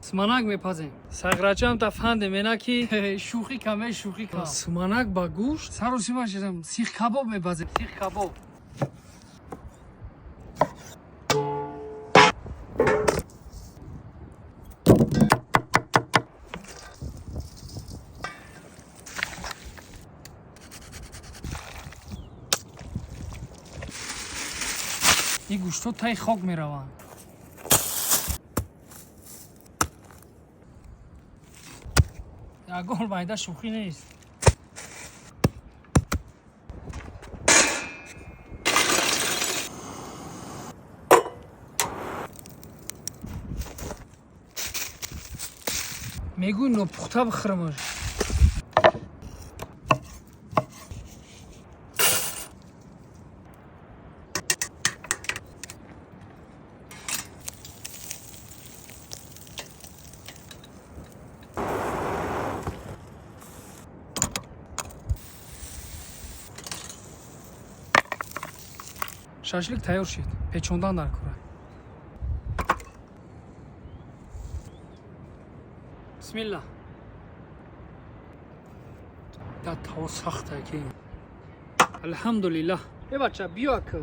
Суманак мепазем. Сағрачам та фанде мена, ки шӯхӣ каме, шӯхӣ кам. Суманак ба гӯшт сару сима шидам. Сих кабоб мепазем. Сих кабоб. Ин гӯштҳо таи хок мераванд. Ягон майда шӯхӣ нест. Мегӯй, нопухта бихӯрамаш. Шашлик тайёр шид, печондан дар кора. Бисмилла. Да, таво сахта ки. Алҳамдулиллаҳ. Э, бача, биё ака.